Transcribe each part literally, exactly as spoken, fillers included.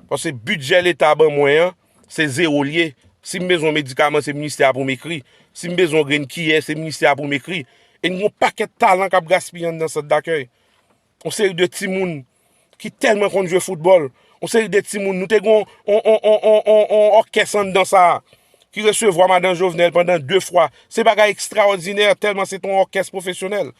Paske bidjè Leta ban mwen an, se zewo l ye. Si m bezwen yon medikaman, se ministè a pou m ekri. Si m bezwen yon grenn kiyè, se ministè a pou m ekri. E n gen yon pakèt talan k ap gaspiye anndan sant dakèy. Yon seri de timoun ki tèlman konn jwe foutbòl. Yon seri de timoun, nou te gen yon, yon, yon òkès anndan sa a ki resevwa madan Jovenel pandan de fwa. Se bagay ekstraòdinè, tèlman se te yon òkès pwofesyonèl.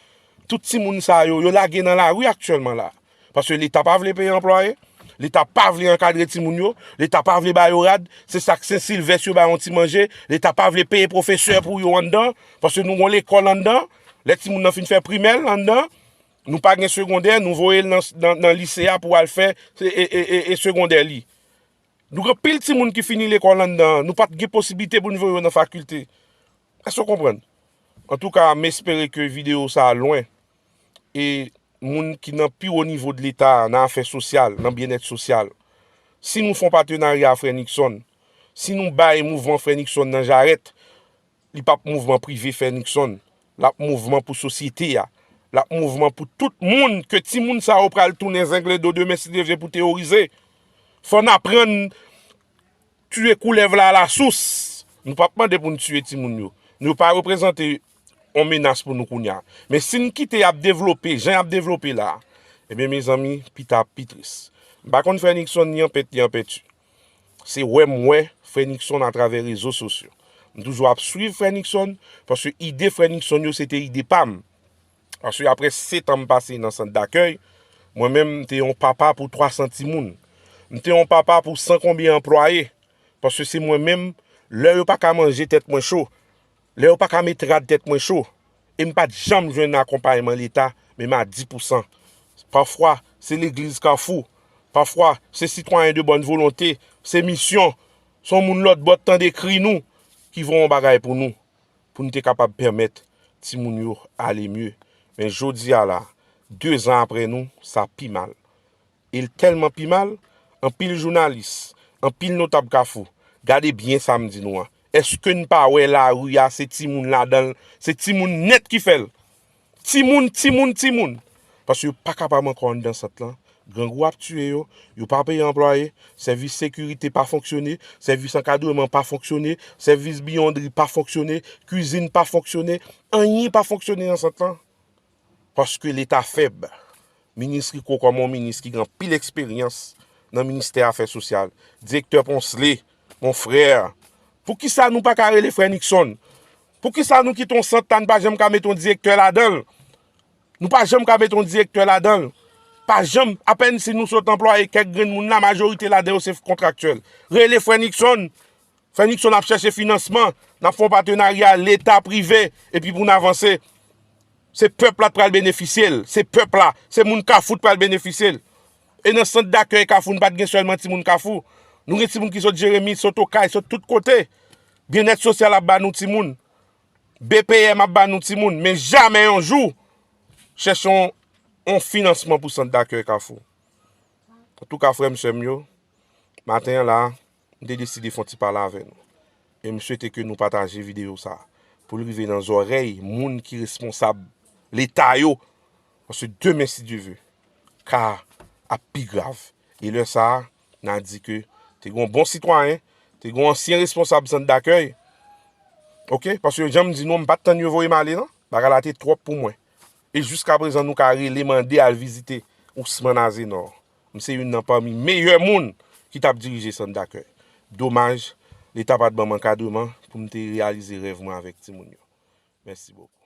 Tout timoun sa yo, yo lage nan lari aktyèlman la. Paske Leta pa vle peye anplwaye, Leta pa vle ankadre timoun yo, Leta pa vle ba yo rad, se sa k Sen Silvès yo ba yon ti manje, Leta pa vle peye pwofesè pou yo anndan, paske nou gen lekòl anndan, lè timoun nan fin fè primè l anndan, nou pa gen segondè, nou voye l nan, nan, nan lise a pou al fè e, e, e, e, e segondè li. Nou gen anpil timoun ki fini lekòl anndan, nou pa t gen posiblite pou n voye yo nan fakilte. Èske w konprann? Antouka, m espere ke videyo sa a lwen. E moun ki nan pi wo nivo de Leta a, nan afè sosyal, nan byennèt sosyal, si nou fè yon patenarya a Frè Nixon, si nou bay mouvman Frè Nixon nan jarèt, li p ap mouvman prive Frè Nixon. L ap mouvman pou sosyete a. L ap mouvman pou tout moun ke timoun sa yo pral tounen zenglendo demen si Dye vle pou teworize. Fò n aprann tiye koulèv la alasous. Nou p ap mande pou n tiye timoun yo. Yo pa reprezante yon menas pou nou kounye a. Men si n kite y ap devlope jan y ap devlope la, ebyen, mezanmi, pita ap pi tris. M pa konn Frè Nixon ni an pent ni an penti. Se wè m wè Frè Nixon atravè rezo sosyo. M toujou ap swiv Frè Nixon, paske ide Frè Nixon yo se te ide pa m. Paske apre sèt an m pase nan sant dakèy, mwen menm m te yon papa pou twa san timoun. M te yon papa pou san konbyen anplwaye. Paske se mwen menm, lè yo pa ka manje tèt mwen cho, lè yo pa ka met rad tèt mwen cho, e m pa t janm jwenn akonpayman Leta, menm a dis pousan. Pafwa, se legliz Kafou. Pafwa, se sitwayen de bòn volonte, se misyon, se yon moun lòt bò t tande kri nou, ki voye yon bagay pou nou, pou n te kapab pèmèt timoun yo ale mye. Men jodi a la, de zan apre nou, sa pi mal. E l tèlman pi mal, anpil jounalis, anpil notab Kafou, gade byen sa m di nou an. Èske n pa wè lari a, se timoun ladan l, se timoun nèt ki fè l? Timoun, timoun, timoun. Paske yo pa kapab ankò anndan sant lan. Grangou ap tiye yo, yo pa peye anplwaye, sèvis sekirite pa fonksyone, sèvis ankadreman pa fonksyone, sèvis biyondri pa fonksyone, kwizin pa fonksyone, anyen pa fonksyone nan sant lan. Paske Leta fèb. Minis Rico kòm yon minis ki gen anpil eksperyans nan ministè afè sosyal. Direktè Ponsley, mon frè, poukisa nou pa ka rele frè Nixon? Poukisa nou kite yon sant la, nou pa janm ka mete yon direktè ladan l? Nou pa janm ka mete yon direktè ladan l. Pa janm, apèn si nou sot anplwaye kèk grenn moun la, majorite ladan yo se kontraktyèl. Rele frè Nixon. Frè Nixon ap chèche finansman, n ap fè yon patenarya Leta prive, epi pou n avanse. Se pèp la k pral benefisye l, se pèp la, se moun Kafou k pral benefisye l. E nan sant dakèy Kafou, nou pa t gen sèlman timoun Kafou. Nou gen timoun ki sot Jeremi, sot Okay, sot tout kote. Byennèt sosyal ap ba nou timoun. B P M ap ba nou timoun. Men jamè yon jou, chèche yon, yon finansman pou sant dakèy Kafou. Antouka, frè m, sè m yo, maten an la, m te deside fè yon ti pale avè nou. E m swete ke nou pataje videyo sa a pou l rive nan zòrèy moun ki responsab Leta yo. Paske demen, si Dye ve, ka a ap pi grav. E lè sa a, n a di ke te gen yon bon sitwayen, te gen yon ansyen responsab sant dakèy. Oke? Paske jan m di nou, m pa t tann yo voye m ale, non. Bagay la te twòp pou mwen. E jiskaprezan, nou ka rele mande al vizite Ousmane Azenor. M se youn nan pami meyè moun ki t ap dirije sant dakèy. Domaj, Leta pa t ban m ankadreman pou m te reyalize rèv mwen avèk timoun yo. Mèsi bokou.